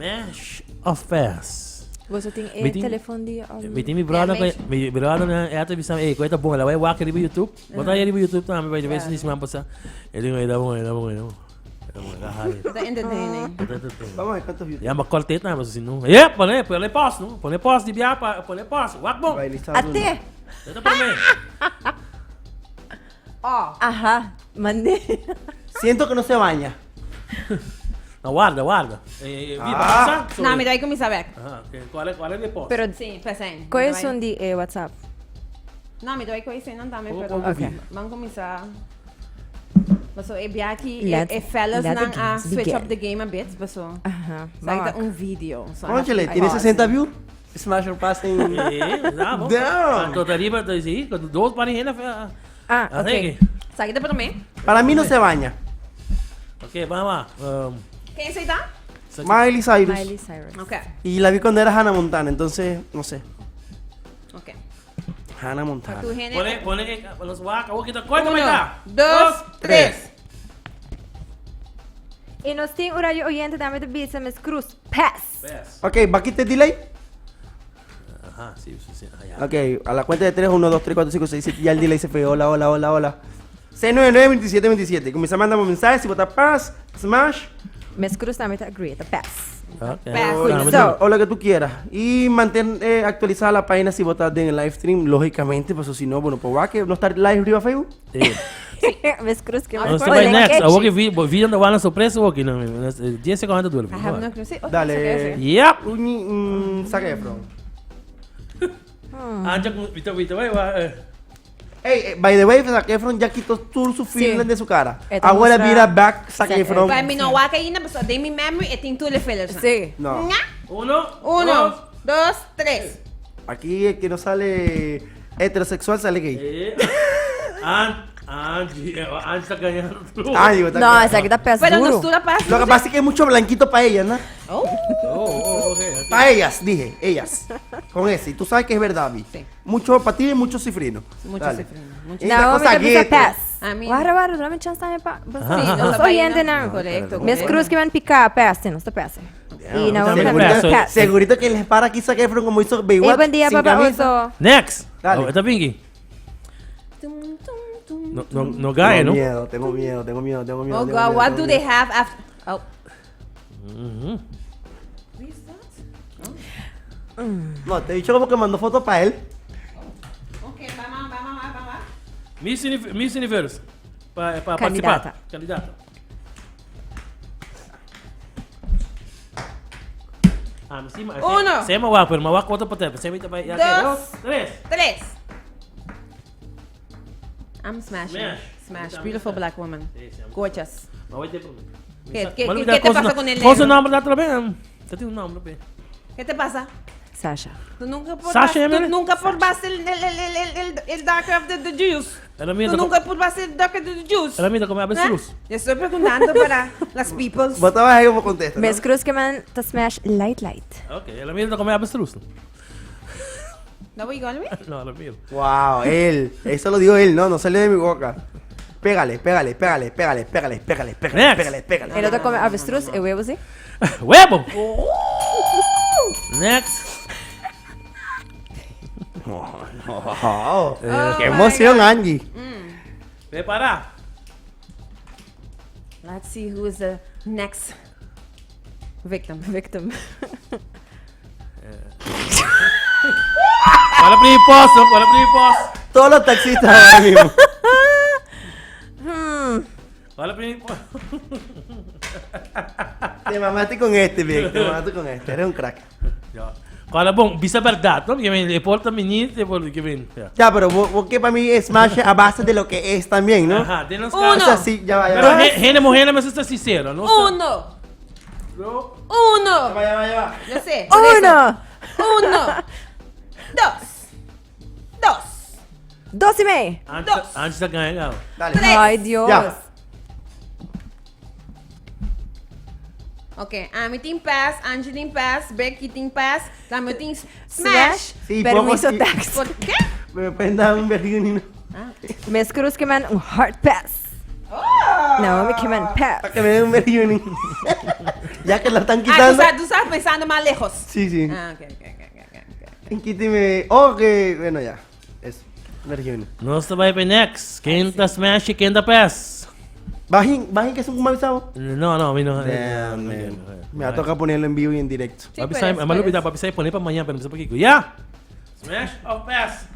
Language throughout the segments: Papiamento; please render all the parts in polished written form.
Smash of pass. Boso tin e Mi tin- telefon di um, Mi tin mi brother, Ja, mi brother na e ata bisa, "Ey, koe ta bon, la bai wak riba YouTube." Bo ta riba YouTube tambe, bai de vez ni siman pasa. E digo, "Ey, ta bon, ey, ta bon, ey, ta bon." Ey, ta bon, ta hari. Ta entertaining. Ta entertaining. Vamos a ver cuántos views. Ya, ma korte tambe, si no. Eh, pone, pone pause, no? Pone pause di bia pa, pone pause. Wak bon. Bai lista uno. Ate! Ito pa me. Oh. Aha, mande. Siento que no se baña. No, warda, warda. Eh, eh, Ah. vi, pasa. Sorry. No, mi ta kuminsá bèk. Aha, ok. Kual e, kual e pause? Pero Sí, p'esei. koi esun di e WhatsApp? No, mi ta bai koi esei tambe, Oh, pero oh, Ok. ban kuminsá. Paso e bia aki, e, Let- e fellas let the nan a games switch begin. up the game a bit, paso. Aha. Sa Wak. ta un video. So, Cónchale, tiene 60 views. Smash or pass en... Eh, bravo. Damn. Anto ta riba, ta sí, con dos par hende. Ah, Ah, ok. sí. Sa ki ta promé? Para mí no se baña. Ok, vamos. Ken esei ta? Miley Cyrus. Miley Cyrus. Ok, Y la vi cuando era Hannah Montana, entonces, no sé. ok. Hannah Montana. Tu hende. Pone, pone, los waka, waki ta koito Uno, maita. dos, tres. Y nos tin un radio oyente tambe ta bisa Miss Cruz. Pass. Pass. Ok, ¿va a quitar delay? Ajá, sí. Ah, ya. Ok, a la cuenta de 3, 1, 2, 3, 4, 5, 6, 7. Ya el delay se fue. Hola, hola, hola, hola. 699 27 27. Comienza a mandar mensajes. Si vota pass, smash. Miss Cruz tambe ta agree, ta pass. Ok. Pass. O, Ah, So- o lo que tú quieras. Y mantén actualizada la página si votas en el live stream, lógicamente. Pues o si no, bueno, pues va que no estar live arriba Facebook. Sí. Miss Cruz que Nos ta bai next. Awor ke vi, video no wana sorpresa awor ki no. 10 secondo ta dura. I have no clue. Sí, oh, Dale. sí, Yep. Un Zac Efron. Anja ku vita vita bai wa. Ey, by the way, Zac Efron ya quitó todo su Sí. film de su cara. Esta Ahora muestra- mira back Zac Zac Efron. Pa mi no wak ainda, pasobra den mi memory e tin tur e fillers. Sí. No. Nga. Uno, Uno, dos. dos, tres. Aquí el que no sale heterosexual sale gay. An Angie, Angie ta gañando. Ah, digo, está No, claro. esaki ta pass Pero duro. nos tur a pass. Lo que pasa es que hay mucho blanquito para ellas, ¿no? Oh. Oh, okay. Para ellas, dije, ellas. Con ese. Y tú sabes que es verdad, Vi. Sí. Mucho para ti y mucho cifrino. Mucho Dale. cifrino, mucho Y la No, mi cosa ta bisa gueto. pass. A mi- Warda, warda, dame chance tambe pa. Sí, Nos oyente nan. Correcto. Miss Cruz ke men pica pass, nos ta pass. Y no, También tambe pass. pass. Segurito que les para aquí Zac Efron como hizo Y Baywatch. buen dia, sin papá camisa. oso. Next. Dale. Oh, esta Pinky. Tum, tum, tum. No, no, no gae, Tengo no? miedo, tengo miedo, tengo miedo, tengo miedo. Oh tengo God, miedo, what tengo do they miedo. have after? Oh. No, te he dicho como que mandó fotos para él. Okay, vamos, vamos, vamos, vamos. Miss, Unif Miss Universe. Pa, pa Candidata. participar. Candidata. Ah, sí, ma, Uno. Se, se ma pero ma wa cuatro pa te. Se mi ta ya Dos. dos, tres. Tres. I'm smashing. Smash. Smash. Beautiful black woman. Sí, sí, I'm- Gorgeous. Ma wait ¿Qué, qué, qué, qué te pasa con el ¿Cómo su negro? nombre otra vez? Te tiene un nombre, pe. ¿Qué te pasa? Sasha. Tú nunca Sasha, probaste, tú Emily? nunca probaste el, el, el, el, el, el darker of the, the juice. Era mía, Tú tocó- nunca probaste el darker of the juice. Era mía, come avestruz. ¿Eh? Yo estoy preguntando para las peoples. Vos estabas ahí como contesta. ¿no? Miss Cruz ke men ta smash light light. Ok, era mía, come avestruz. No, we gonna be? No, era mía. Wow, él. Eso lo dijo él, no, no salió de mi boca. Pégale, pégale, pégale, pégale, pégale, pégale, pégale, Next. pégale, pégale. E no ta come avestruz e huevo si? Huevo. Next. Oh, Oh qué my emoción, God. Angie. Prepara. Let's see who is the next victim. Victim. Para primi posto, para primi posto. Todos los taxistas ahora mismo. Para primi posto. Te mamaste con este, Vic. Te mamaste con este. Eres un crack. Ja. Cual bon, bisa verdad, no? Que me importa minite por que ven. Ja. Ya, pero vos, vos que para mí es smash a base de lo que es también, ¿no? Ajá, den los Uno. O sea, sí, ya va, ya Pero va. gente mujer me está sincero, ¿no? Uno. No. Uno. Ya va, ya va, ya va. Yo sé. por eso. Uno. Uno. Dos. Dos. Dos y mei. Antes Dos. antes da ganha. Dale. Tres. Ay, Dios. Ya. Ok, ami tin pass, Angie tin pass, Becky tin pass, Tamio tin smash. Smash. Sí, Permiso poco- tax. ¿Por qué? Me pueden dar un berrino. Miss Cruz ke men un hard pass. Oh. No, mi ke men pass. Para que me den un berrino. ya. Ya que la están Ah, tú quitando. sabes, tú estás pensando más lejos. Sí, sí. Ah, ok, ok, ok, ok, ok. Quíteme. Oh, que. Bueno, ya. Eso. Energía. Nos ta bai pa next. Ken ta smash y ken ta pass? Bajen, bajen que es un mal sábado. No, no, mi no. Damn, man. Me va a tocar ponerlo en vivo y en directo. Sí, Papi puedes, sabe, además lo puedes. pida, papi sabe poner para mañana, pero no sé por qué. Ya. Smash or pass?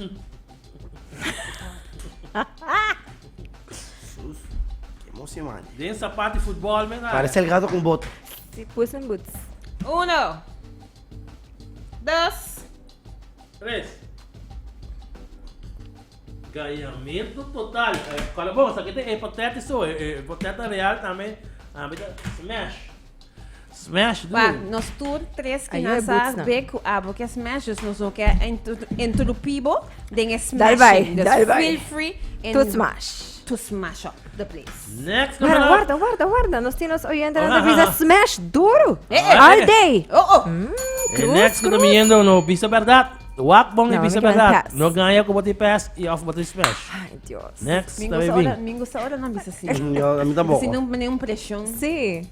Jesús, qué emocionante. Den zapato y fútbol, man. Parece el gato con bota. Sí, Puss in Boots. Uno. Dos. Tres. Ganhamento total. Eh, cual, bom, essa aqui tem é potete só, é, é potete real também. Ah, mas smash. Smash, dude. Wak, nos tur tres Ay, ki yo e nan sa boots na. be ku abo ke smash, dus nos no ke interrumpibo den e Dal bai, smashing. Dus dal bai. feel free and To smash. to smash up the place. Next, Guarda, camarada. guarda, guarda, guarda. Nos tin nos oyentenan ta Aha. bisa smash duro. Eh, eh. All day. Oh, oh. Eh, Cruz, next, cruz. ku ta no bisa verdad. Wak bom e No, bisa mi kier verdad. pass. No ganha ku bo tin pass y of bo tin smash. Ay, Dios. Next, Mi ta gusta baby. ora, mi gusta ora nan bisa así. Yo, a mí tampoco. Sin un, ni un presión. Sí.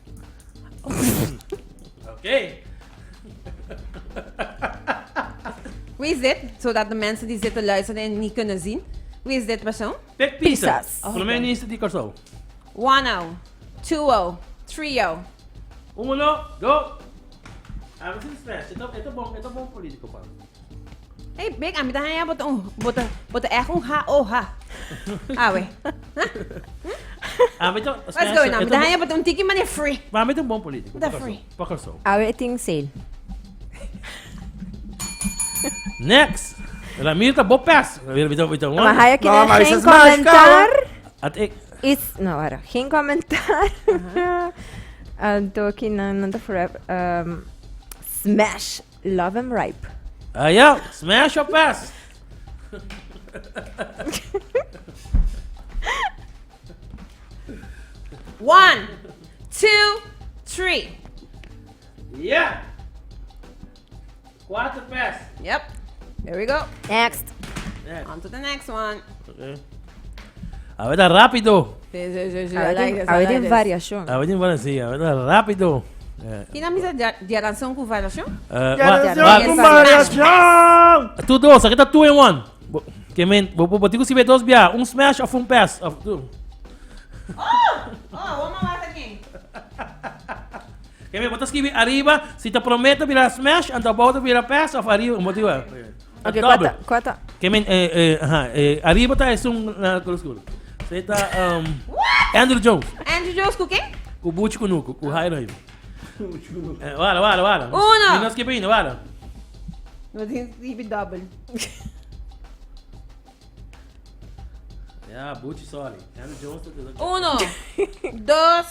Ok. Wie is dit? Zodat de mensen die zitten luisteren en niet kunnen zien. Wie is dit persoon? Pik Pisas. Pisas. Prome minister di Kòrsou. One o, two o, three o. Uno, dos. A ver si smash. E ta, e ta bon, e ta bon politico pa. Hey, Big, ami ta haña bo ta un, bo ta, bo ta echt un H-O-H. Awe. Ami ta What's going on? Mi ta haña bo ta un tiki manera free. Ma ami ta un bon politico. Ta Pa free. Kòrsou. Pa Kòrsou. Awe tin sale. Next. Ramiro ta bo pes. Ramiro mi ta mi ta Maar one. haya que No, maar geen is smash, commentaar. At ik. Is, no, ahora, geen commentaar. Anto ki nan nan ta forever. Smash, love and ripe. Ah ja, smash or pass? One, two, three. Ja. Cuatro pass. Yep. There we go. Next. Next. On to the next one. Okay. A ver, rápido. Sí, sí, sí, sí. A I ver, like tin, this, a I ver, like tin this. variashon. A ver, tin bueno, sí, a ver, rápido. Tin a misa diaranson ku variashon? Diaranson ku variashon! Tur dos, aki ta two in one. Bo, ke men, bo, bo, bo tin ku sibi dos bia, un smash of un pass. Of two. Oh! Oh, wou mama ta ken? Ke men, bo ta skibi ariba, si ta prome ta bira smash, anto abou ta bira pass of ariba, bo tin wou. Ok, Double. kua ta, kua ta? Ke men, eh, eh, aha, eh, ariba ta esun na color oscuro. Esei ta, um, Andrew Jones. Andrew Jones ku ken? Ku Buchi Kunuku, ku Jairo Hill. Eh, wara, wara, wara. Uno. Mi no skip ainda, wara. No tin ribi double. Ja, Buchi, sorry. Andrew Jones ta Uno, dos,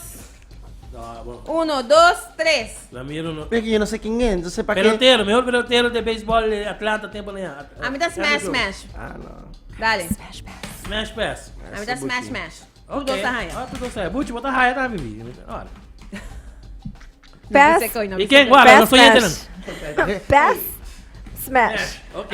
No, bon. uno, dos, tres. Ramiro no. Pero yo no sé quién es, entonces ¿para qué? Pelotero, mejor pelotero de béisbol de Atlanta tempo na. A mi ta smash, smash. Ah, no. Dale. Smash pass. Smash pass. A mi ta smash, smash. Ok. Tur dos ta haya. Ah, tur dos ta haya. Buchi, bo ta haya tambe, mi. Ora. Pass. Y ken? Guarda, no Pass, soy gente. smash. Pass. Smash. Ok.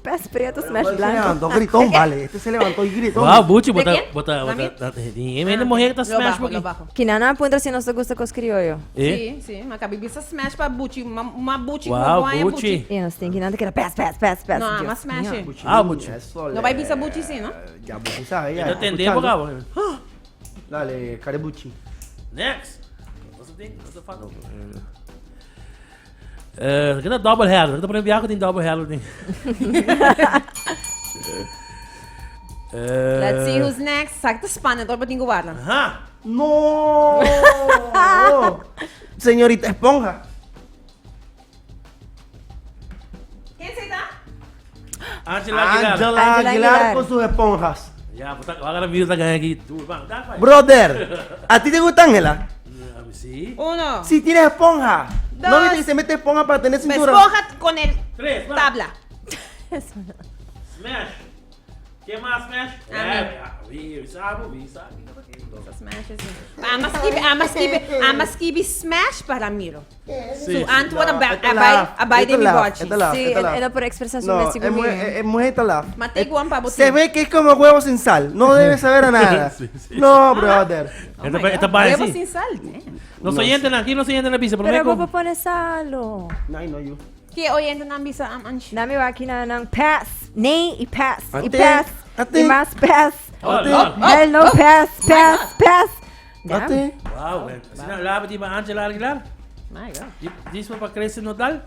Pass preto, smash Se blanco. levantó gritón, vale. Este se levantó y gritó. Wow, Buchi, ¿De bota, quién? bota, ¿Mami? bota. E mende mujer que ta Lo smash bajo, porque. lo bajo. Kinana a puntra si nos ta gusta cos crioyo. Eh? Sí, sí. Ma cabi bisa smash pa Buchi. Ma, ma Buchi. Wow, ma guaya Buchi. Y nos tin kinana ta keda pass, pass, pass, pass. No, Dios ma smash. mío. eh. Buchi, Ah, Buchi. eso No bai bisa Buchi, sí, no? Ya Buchi sabe, ya. Yo te escuchando. cabo. Dale, Carebuchi. Next. Nos tin, nos ta falta. Eh, kita double header. Kita pone biaco tin double header tin. Eh, Let's see who's next. Sak ta spannend, hoor, bo tin ku warda. Aha. No. Señorita Esponja. Ken esei ta? Angela Aguilar. Angela Angela Aguilar Aguilar. con sus esponjas. Ya, pues ahora mismo está ganando aquí. Tú, vamos, dale, pues. Brother, ¿a ti te gusta Angela? A mí sí. Uno. Si tienes esponja. ¿No Dos. viste que se mete esponja para tener cintura? Esponja con el Tres, va. tabla. Smash. Ke mas smash? Ami. Mi sabi, mi sabi. Smash is. Ama skibi, ama skibi, ama skibi smash para Ramiro. Su antwoord abai de mi bochi. Sí, él no puede expresar su No, mes es muy, es muy esta Ma take one pa bo Se ve que es como huevo sin sal. No debe saber a nada. Sí, sí. No, brother. Oh Esta my esta God. pa Huevo así. sin sal. Damn. Nos oyentes aquí, nos oyentes na bisa. Pero bo pone salo. No, no, you. Ke oyente nan bisa am anchi? Nami wa kina nang pass. Nee, i pass. I Ate, pass. ate. I mas pass. Oh, oh, Hell no pass, pass, pass. Damn. Ate. Wow, man. Asina laba di ba Angela Aguilar? My God. Di dis pa crece no dal?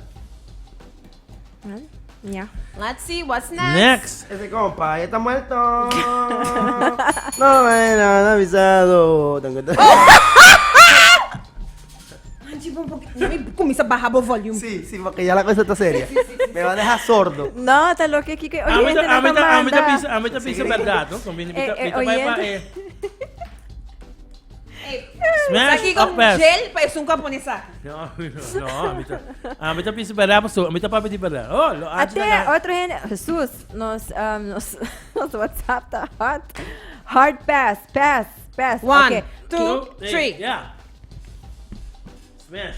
Yeah. Let's see what's next. Next. Ese compa ya está muerto. No me han avisado. Angie, un poquito. Mi cuminsa baha bo volume. Sí, sí, porque ya la cosa está seria. Me va a dejar sordo. No, está loco aquí que oyente no Amita, te amita manda. bisa, amita bisa verdad, no? Conviene pita oyente. Ey, Smash Aki or con pass? gel pa esun ka pone sa. No, no, no, amita. Amita bisa verdad, paso, amita papi di verdad. Oh, lo Ate, Angela. otro gente, Jesús, nos WhatsApp ta hot. Hard pass, pass, pass. One, Okay. two, Two, three. Yeah. Smash.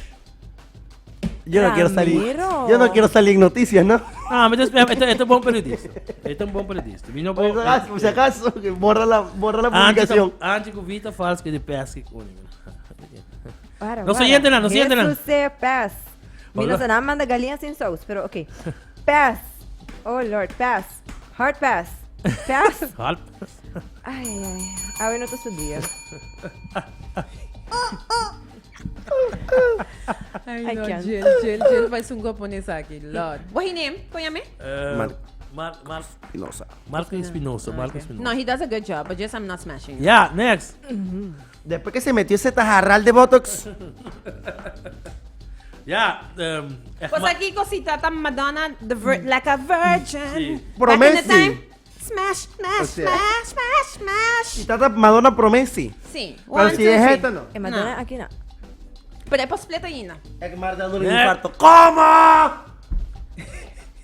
Yo no quiero salir. Ramiro. Yo no quiero salir en noticias, ¿no? Ah, amita, este es un buen periodista. Este es un buen periodista. Mi no Por si acaso, por si acaso, que borra la publicación. Antes que Vita falso que de pesca con. Para, No para. oyente, no oyente. Jesús sea pass. Mi no Hola. se nada manda gallina sin sauce, pero ok. Pass. Oh Lord, pass. Hard pass. Pass. Halp. Ay, ay. A ver, no te su día. Ay, I no, can't. Jill, Jill, Jill pa esun ka pone sa aki. Lord. What he name? Koyame? Mar- Mar Mar Espinosa. Marco Espinosa, Marco Espinosa. No, he does a good job, but just I'm not smashing. Yeah, next. Después que se metió ese tajarral de Botox. Ja, echt Pues aki cosita ta Madonna the like a virgin. Sí. Back in the Promesi. time. Smash, smash, O sea. smash, smash, smash. Y tata Madonna Promesi. Sí. Pero One, si two, es three. esta, no. Madonna aquí no. Pero es split ainda. Ekmar dándole un Eh. infarto. ¿Cómo?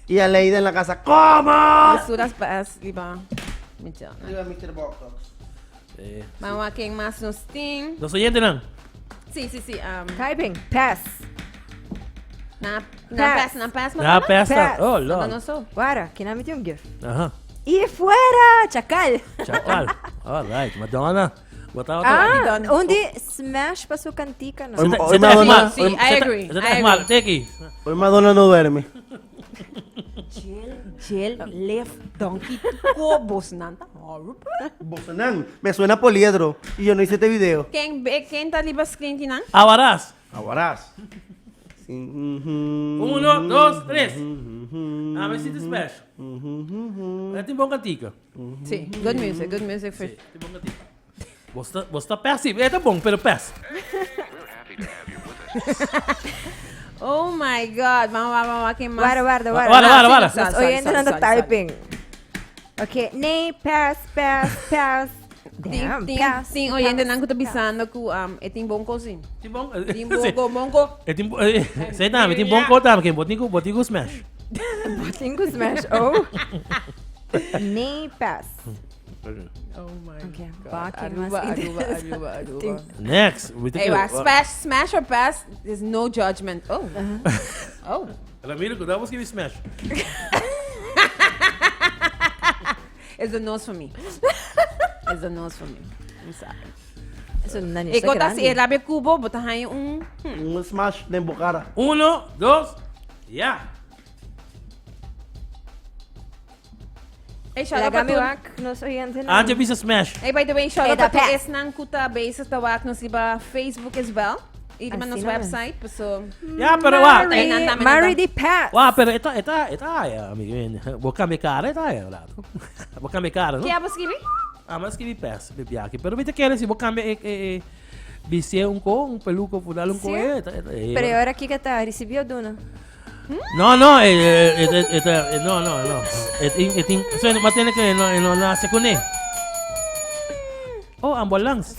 Y a Leida en la casa. ¿Cómo? Suras pass, liba. Mitchell. Viva Mr. Botox. Vamos a quién más nos tin. Nos oyentes, no? Sí, sí, sí. Typing. Pass. Na, na Pass. pass, na pass, Na Madonna. pesta. Pass. Oh, Madonna Lord. so. Guara, ¿quién ha metido un GIF? Ajá. Y fuera, chacal. Chacal. All right. Madonna. Botaba Ah, Madonna. un di smash pa su cantica, no. Hoy- Se hoy te Madonna, Sí, hoy, I agree, I agree. Teki. hoy Madonna no duerme. Jill, Jill, left, donkey, cobos, nanta. Bosonan, me suena poliedro. Y yo no hice este video. Ken, ken ta liba screen tinan? Avarás. Aguarás. Uno, dos, tres. A ver si te smash. É tem bom cantica. Sí, good music, good music for Sí, tem bom cantica. Você tá pass, sim. É tá bom, pero pass. Oh my God, vamos, vamos, vamos, ken mas? Guarda, guarda, guarda. Guarda, guarda, guarda. Ah, sí, Los sorry, oyentes sorry, anda sorry, sorry. typing. Ok, nee, pass, pass, pass. Tin, Damn, tin, pass. tin oyente pass, nan ku ta pass. bisando ku e tin bon kosin. Tem bom. Tin bon ko, bon ko. É tem sei tá, tem bom cota, que botico, botico smash. Botingo smash, oh. Nee, pass. Oh my Ok, God. bakken Aruba, was Aruba, Aruba, Aruba. Next. We Hey, wa, smash, smash or pass, there's no judgment. Oh. Oh. Ramiro, cuidado, vamos que smash. It's a nose for me. It's a nose for me. I'm sorry. Eso nani E está kota si grande. e rabia cubo, bota hai un. Un smash de embocara. Uno, dos, ya. Hey, shout out Lagami pa wak, nos oyentes. Anje bisa smash. Hey, by the way, shout out Eta pa pass. es nan kuta basis ta wak nos iba Facebook as well. Iba nos Así naman. website, so Ya, pero wa. Ay, nanda, Mary, Mary nanda. di pass. Wa, pero esta, esta, esta, ya, amigo. Vou cambiar cara, esta, ya, rato. Vou cambiar cara, no? Que abo skibi? Ah, mas que me peça, bebê aqui. Pero me te quer se vou cambiar, bice un co, un peluco, fular un co, Sí. eh. Pero ahora aquí que está, recibió Duna. No, no, no, no, no. So, ma tiene que no, no, no, hace con él. Oh, ambulance.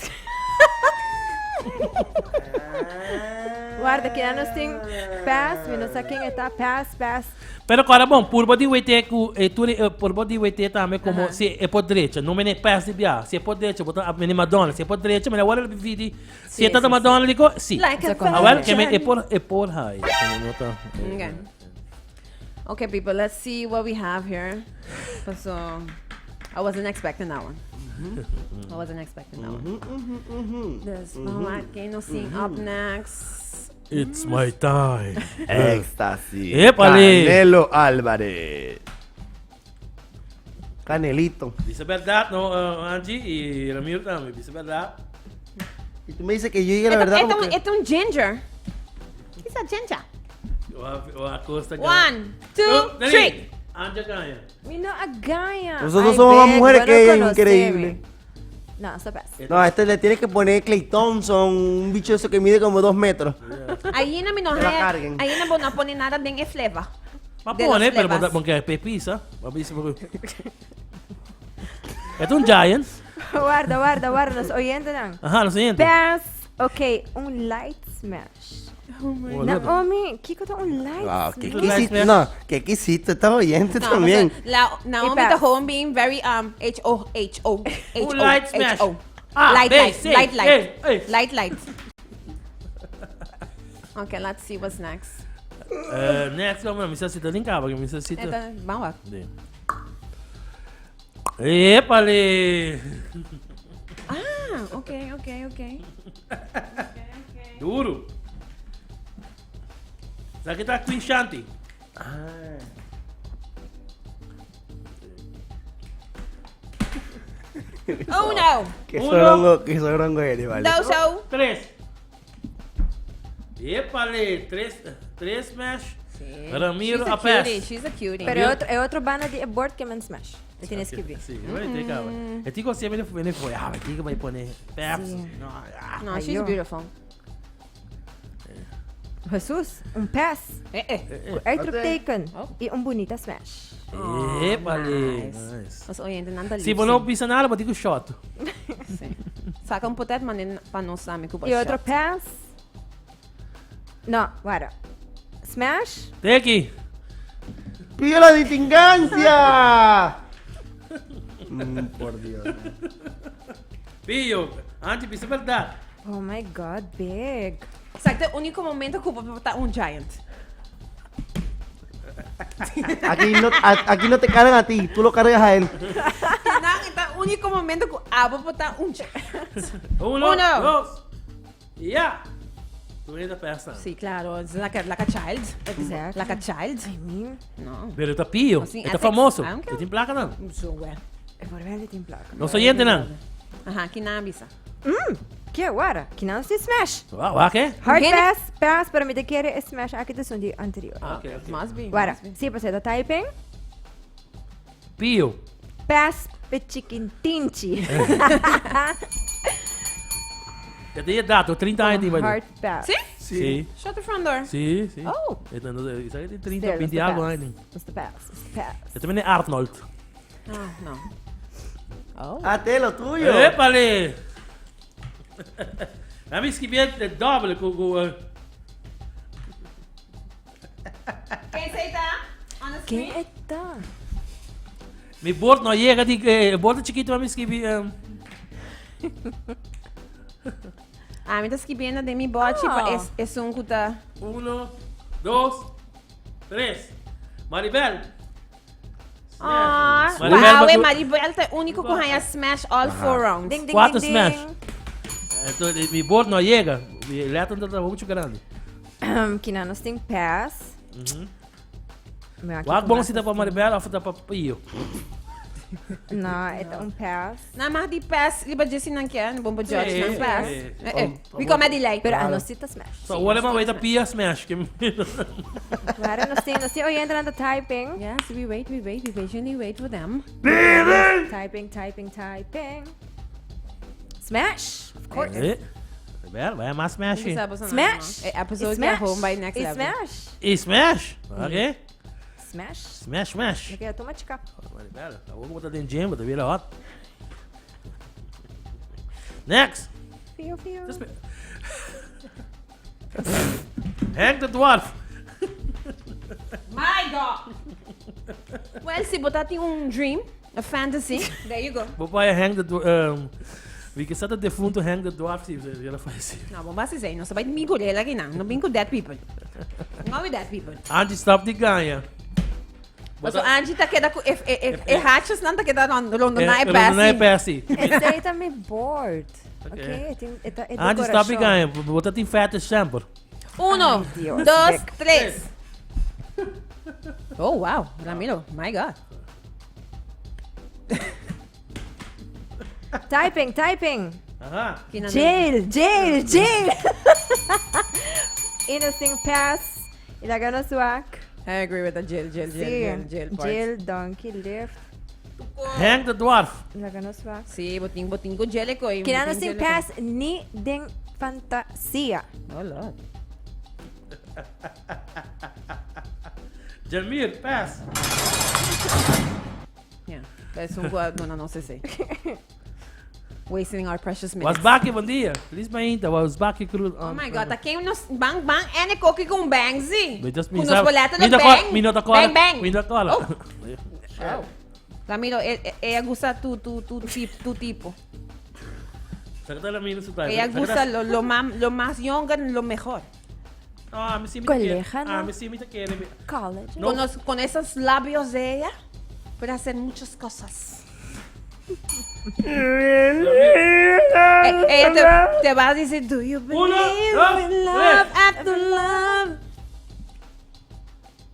Warda, kina nos tin pass, mi no sa ken e ta, pass, pass. Pero kora bon, purba di wete ku e tur e purba di wete tambe komo si e por drecha, no mene pass di bia, si e por drecha, bo ta mene Madonna, si e por drecha, mene awor el vidi, si e ta Madonna di ko, si. Like a Awel, ke me e virgin. por e por hai, komo no ta. Okay. Okay, people, let's see what we have here. So, I wasn't expecting that one. I wasn't expecting that one. This mm no sing up next. It's my time. Éxtasis. Épale. Canelo Álvarez. Canelito. Dice verdad, no, Angie y Ramiro también. Dice verdad. Y tú me dices que yo diga la Esto, verdad. esto, como que- esto es un ginger. It's a ginger. O a Costa One, two, Oh, Dani. three. Angie Caña. Mi no a gaña. Nosotros Ay, somos más Big, mujeres bueno que ella, conoceme. increíble. No, eso pass. No, a este le tienes que poner Klay Thompson, un bicho eso que mide como 2 metros. Ahí no me no Que la carguen. ahí no no pone nada de en flavor. Ma De pone, los pero flavors. porque es pizza. Va pizza porque. Esto es un giant. Guarda, guarda, guarda, nos oyentenan. Ajá, lo siguiente. Pass. Ok, un light smash. Naomi, kiko ta un light Wow, qué smash? Light exquisito. smash. No, qué exquisito esta oyente No, también. o sea, la, Naomi Y pass. the home being very H O H O H O Un light H smash. O. A, Light B, light C, light light E, E. light light. Okay, let's see what's next. Next, vamos, mi sasita linkaba, que mi sasita. Esta, vamos a Sí. ¡Épale! Ah, okay, okay, okay. Duro. ¿Sabes qué está Queen Shanti? Oh no. Qué Uno. sorongo, qué sorongo eres, vale. Dos oh. Tres. ¡Épale! Tres, tres smash. Sí. Ramiro She's a a pass. cutie, she's a cutie. Pero otro, e otro banda di e board que men smash. E tienes que ver. Sí, bueno, te cago. El tico siempre viene fue, ah, el tico va a poner Pepsi. No, ah. No, Ay, she's yo. beautiful. Jesus, un pass. Eh, eh. Uitroepteken. Oh. Y un bonita smash. Épale. nice. Nice. Nos oyentes nanda Si vos no pisa nada, pues tico shot. Sí. Saca un potet manen pa nos sami ku Y otro pass. No, guarda. Smash. Teki. ¡Pido la distingancia! Por Dios. Pillo. Antes pisa verdad. Oh my God, big. Exacto, el único momento que puedo botar un giant. Aquí no, aquí no te cargan a ti, tú lo cargas a él. No, el único momento que abo botar un giant. Uno, Uno. dos. Y ya. Tú vienes a pesa. Sí, claro, es like a child. Exacto. Like a child. I mean, No. Pero está pillo. Así, Está ethics. famoso. I don't care. Tiene placa, no? So well. e por ver de placa. No se oyente, no. Ajá, aquí nada avisa. Que guarda? Que não se smash. Va, va, ¿qué? Hard Geen- pass, pass, pero mi te quiere smash. Aqui te son di anterior. Ah, ok, ok. Must be. Guarda, must be. sí, pues está typing. Pillo. Pass pe chiquintinchi. Ya te di el dato, 30 años. tiene, Hard pass. ¿Sí? Sí. Shut the front door. Sí, sí. Oh. Esta, no sé, ¿sabes que tiene 30, There, 20 that's the algo pass. años? That's the pass. That's the pass. Este viene Arnold. Ah, no. Oh. Hazte lo tuyo. ¡Épale! A mí escribí el doble con, ¿Quién se está? On the ¿Qué screen? está? Mi board no llega, di, el board chiquito a mí escribí. Ah, mi ta escribiendo de mi bochi, Oh. pa es, es un kuta. Uno, dos, tres. Maribel. Ah, Maribel, wow, but- Maribel ta único ku haya smash all four rounds. Ding, ding, Cuatro ding, smash. ding. Entonces, mi board no llega. Mi letra no está mucho grande. Que não tem pass. Me aqui Wat com bom mais se dá para Maribel of dá para Pio? No, é um pass. Na maar die pass, liba Jesse nan kier, bom pa judge Sí, nan pass. sí. Eh, eh. We come delay. Pero a nós tá smash. So, wala man wait Pia smash. Claro, nós tem oyente anda typing. Yes, we wait, we wait, we patiently wait for them. Typing, typing, typing. Smash, of course. Maribel, vai mais smash. Smash. Eh, episode Smash. home by next E level. Smash. E smash. Ok? Smash. Smash, smash. Eu quero tomar de cá. Maribel, tá bom botar dentro de gym, botar vira hot. Next. Fio, fio. Henk de Dwarf. My God! Well, si bo ta tin un dream, a fantasy, there you go. Bo paya Henk de Dwarf. Um, wie que de defunto Henk de Dwarf, si, el a fallecido. No, bo basi zei, no sa bai mi gorila aki nan, no bin ku dead people. No with dead people. Angie, stop di gaña. Paso Angie ta keda ku e e e e hatches nan ta keda rond rondona e Rondona e pesi. pesi. Esei ta mi board. Ok, e tin e ta e Angie, stop di decoracion. gaña. Bo ta tin fetish semper. Uno, Ay, Dios, dos, Vic. tres. Oh, wow, Ramiro, my God. Typing, typing. Aha. Kina Jail, jail, jail. Innocent pass. Y laga nos wak. I agree with the jail, jail, jail, Sí. jail, jail part. Jail, donkey, lift. Henk de Dwarf. Laga nos wak. Sí, botin, botin ku jail ko. Kina no sin pass ni den fantasia. Oh, Lord. Jamir, pass. Yeah. Es un cuadro, no, no sé si. Wasting our precious minutes. Wasbaki, bom dia. Feliz mainta. Wasbaki Cruz. Oh my God, ta ken nos bang bang ene koki con bangzi. Mi just Ku nos boleta de bang. Mi no ta cola. Bang bang. Mi no ta cola. Oh. Oh. Ramiro, e, e, ella gusta tu, tu, tu, tu tipo. Saca la mina su Ella gusta lo, lo, más, lo más younger, lo mejor. No, a mi sí mi Coleja, te quiere. A no. mi sí mi te quiere. College. No. Con, los, con esos labios de ella, puede hacer muchas cosas. Eh, ella te, te va a decir, do you believe Uno, dos, in love tres. after love?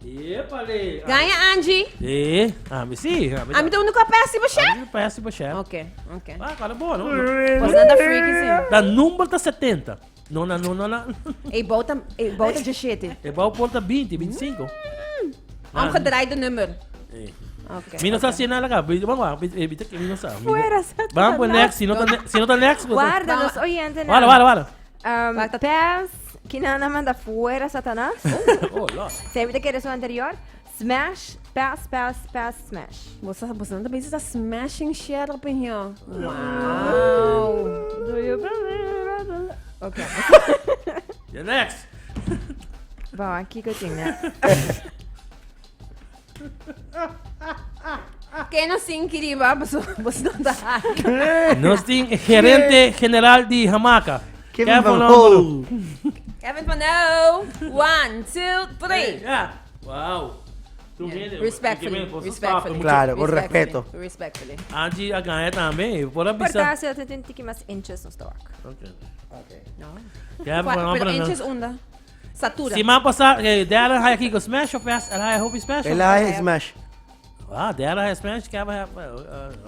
Épale. Ganha, Angie. Eh, a mi sí. A mi A mim tem um nunca péssimo, chefe. Péssimo, chefe. Ok, ok. Ah, cara boa, não? Was not a freaky sim. Da número tá 70. No, no, no, no, no. Ei, bota, ei, bota de shit. E bouw porta 20, 25. Omgedraaide nummer. Eh. Ok. Mi no sa si nada acá. Vamos a ver, mi no sa. Fuera, Vamos por next, si no ta si no ta next. pues- Guarda, los oyentes. Vale, vale, vale. Um, pass. Kinana manda fuera Satanás. Oh, Lord. Sempre que era su anterior. Smash, pass, pass, pass, smash. Você, você não também está smashing shit up in here. Wow. Do you believe? Ok. The next. Bom, aqui que eu tinha. Quem não se incrível, você, você não tá. Nos tin gerente general di Hamaca. Kevin Van Hol. Hol. Kevin Van O. One, two, three. Yeah. Wow. Tu viene- Respectfully, que me- respectfully. Claro, con Respectfully, respeto. Respectfully. Angie a ganha também. Por avisar. Portácio, eu tenho que mais inches no stock. Ok. No. Kevin Qua- Van Hol. Pero inches onda. Satura. Si man pasa, eh, derde hij aqui com smash of pass, el hij hoop smash. El A es Smash. Ah, derde hij smash, Kevin hij.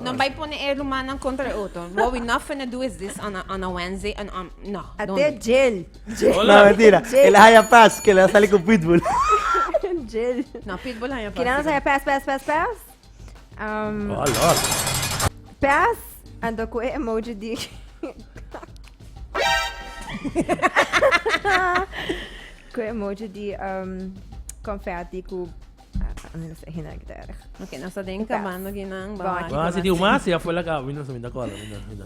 Não vai pôr el humano contra outro. What we not finna do is this on a, on a Wednesday and on no. don't Até do. gel. Gel. No, mentira. El A Paz, que le sale con Pitbull. Gel. No, Pitbull aí. Kinana saya pass, pass, pass, pass. Um, Oh, Lord. pass. Ando com emoji de. com emoji de um, confetti com. Ah, não sei, não é que tá erg. Ok, nós está acabando aqui não. Bom, aqui Ah, se tem uma, se já foi lá, cá, não se me dá cola.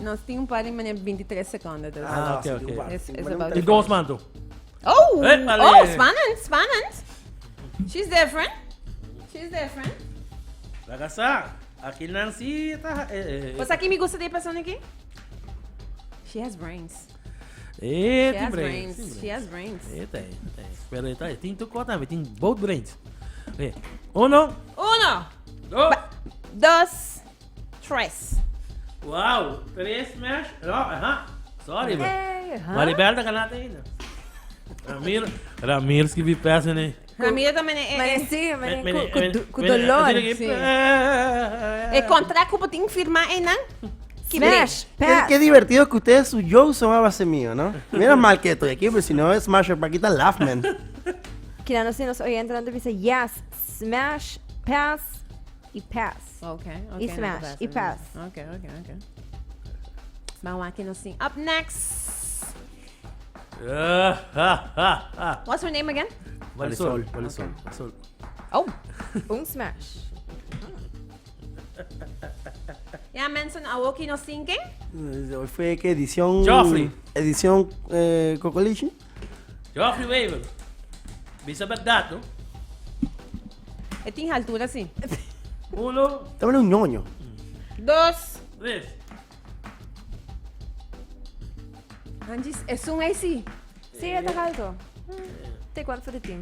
Nós temos um par de 23 segundos. dus. Ah, ok, ok. It's about E dois manto. Oh, Épale. oh, spannend, spannend. She's different. She's different. La casa. Aqui Nancy tá. Eh, eh, Você aqui me gosta de pessoa aqui? She has brains. eh, She tem has brains. brains. She has brains. Eh, tem, tem. Pero tá, tem tu cota, tem both brains. Eh. Uno, Uno, dos. dos, tres. Wow, três smash. No, aham. Sorry, man. Hey, huh? Maribel tá ganhando ainda. Ramiro, Ramiro escrevi peça, né? Ramiro também é. Mas É, sim, mas Me- com, me- com, me- com me- dolor. me- é, é contrato que tem que firmar, hein, não? Smash, Qué, pass. qué divertido que ustedes su show son a base mío, ¿no? Menos mal que estoy aquí, pero si no es Smasher Paquita Laughman. Kinana se nos oyente dice yes, smash, pass y pass. Ok, ok. E smash, e pass. Ok, ok, ok. Vamos aqui no sim. Up next. Ah, ah, ah, ah. What's her name again? Marisol, Marisol, Marisol. Oh. Um smash. Ja, mensen, Awoki no sinken. Hoy fue que edición. Joffrey. Edición eh, Cocoliche. Geoffrey Wever. Bisa berdad, no? E tin altura, sí. Uno. Tama un ñoño. Dos. Tres. Angie, es un AC. Sí, e ta alto. Te cuanto voor de team.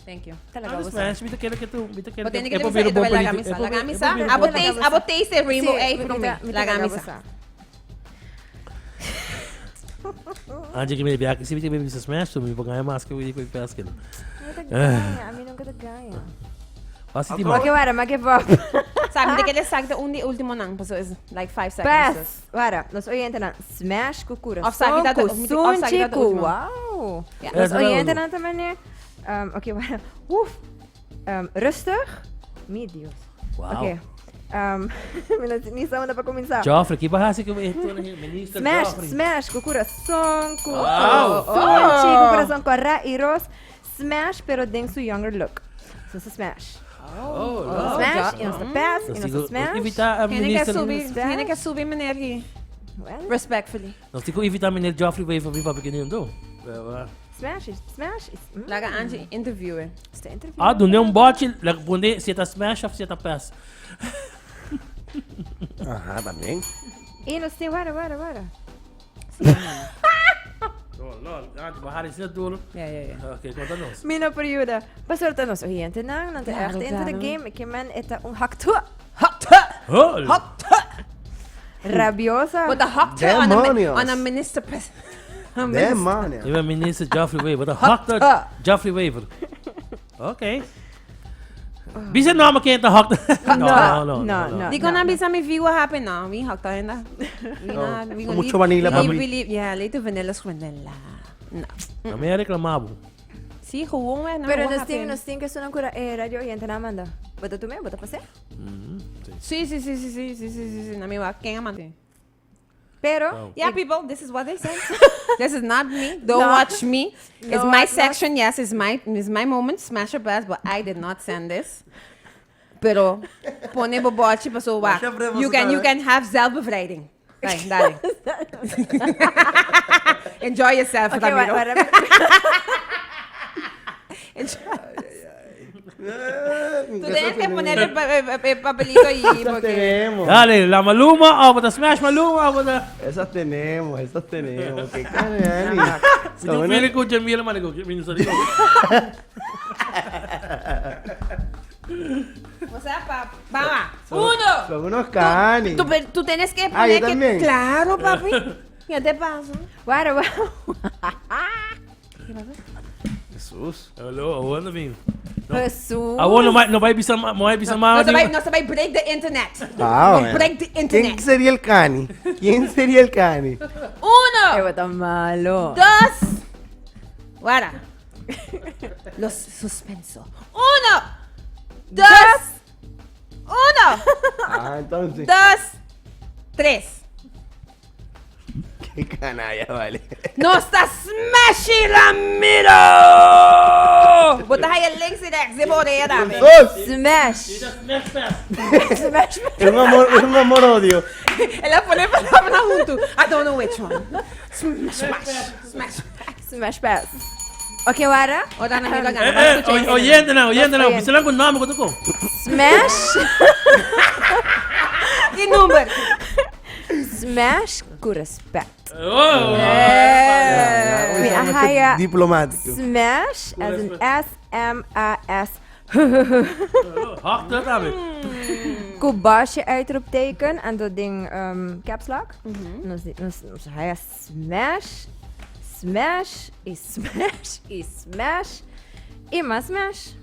Thank you. Ta laga Ah, bosa. smash, mi ta kere que tu, mi ta kere Bo tiene que que e por bisa, bira bon laga politi- misa, e por laga bira- misa. e por bira Abo bon taste, abo taste the rainbow Sí, egg mi from ta- me. mi ta Laga laga misa. bosa. Angie que me biak, si mi te bisa smash, tu mi por gana mas que mi ku pesca. No ta gana, ami nunca ta gana. Basi ti Ok, wara, ma give up. Sabe, de que ele saca un di último nan, paso is like 5 seconds. Pass. Wara, nos oyentenan smash ku Of kurason, saki dat de- ku of moet ik- of saki sunchi, dat de ku último. wow. Ja. Nos Ja, dat oyentenan ta meneer. Oké, wara. Oef. Rustig. Mi Dios. Wow. Oké. Mi no ni sa unda pa kuminsá. Joffrey, ki bahasi ku minister Smash, Joffrey. smash, ku kurason, ku Wow. sunchi, ku kurason kòrá i ros. Smash, pero den su younger look. So sa smash. Oh, no. Smash, i nos ta pass, i nos ta smash. Invita a Tiene que minister. subir, Smash. tiene que subir meneer hier. Well, Respectfully. Nos tin ku invita meneer Joffrey Wever bin papia kende ando. Smash, is smash, is. Laga Angie interviewen. Is de interview. Ah, dune un bochi, laga pone si e ta smash of si e ta pass. Aha, también. I nos tin, wara, wara, wara. Oh, lol. Angie, bo hari asina duro. Ja, ja, ja. Ok, konta nos. Mi no por yuda. Pasobra ta nos oyentenan, nan ta Claro, echt into the claro. game. Ke men e ta un haktua. Hol. Rabiosa. But the hot on a, Demonios. on a minister president. Demonios. Iba minister Geoffrey Wever. De hot Geoffrey Wever. Ok. Bisa nome ken ta hot. No, no, no. No, no. Di kon bisa mi vi what happened no. Mi hot ainda. We No. not, we Con gonna mucho vanilla, we papi. believe, yeah, little vanilla is vanilla. No. No me reclamabo. Sí, gewoon eh. No, Pero what nos tin, happened? nos tin que sona cura eh, radio oyente na manda. Bota tu me, bota pase. Sí, sí, sí, sí, sí, sí, sí, sí, sí. Na mi wa ken amante. Pero, Wow. Yeah, people, this is what they said. This is not me. Don't No. watch me. It's No, my no. section. Yes, it's my moment. Smash your best, but I did not send this. Pero pone bobochi paso wa. Masha breva You can you sa can have zelfbevrijding. Dale, dale. Enjoy yourself, okay, Ramiro. wa, wa, Enjoy. Tú Tú tienes que poner el, el papelito ahí Esas porque tenemos. Dale, la Maluma, o bota smash Maluma, o bota. Esas tenemos, esas tenemos. Qué canani. Mi Son tin una- feeling ku Jamila marico, minister. O sea, pa, vamos. Uno. Son unos canis. Tú, pero tú tienes que Ah, yo poner que. también. Claro, papi. Ya te paso. Wara, wara. Jesús. Hallo, awor no bin. Jesús. Awor no no bai bisa no bai bisa No mas. se va, no se va break the internet. Ah, No bueno. break the ¿Quién internet. sería el cani? ¿Quién sería el cani? Uno, Ay, tan malo. dos. Guara. Los suspenso. Uno, dos, uno, Ah, entonces. dos, tres. Qué canalla, vale. No está smashy Ramiro. Bota ahí el links y rechts de morena, dame. ¡Jesús! Smash. Smash pass. Smash. Es un amor, es un amor odio. Él la pone palabra junto. I don't know which one. Smash, smash, smash. Smash pass. Ok, wara. Ora na mira Eh, gana. eh, oyente na, oyente na, Oyente. bisa lang kung nome ko to ko. Smash. ¿Qué número? Smash ku respect. Oh. Eh, Mi ahaya. Diplomático. Smash as in S M A S. Hot dame. Ku basje uitroepteken en dat ding caps lock. Nos, nos, nos haya smash, smash, i smash, i smash, i mas smash.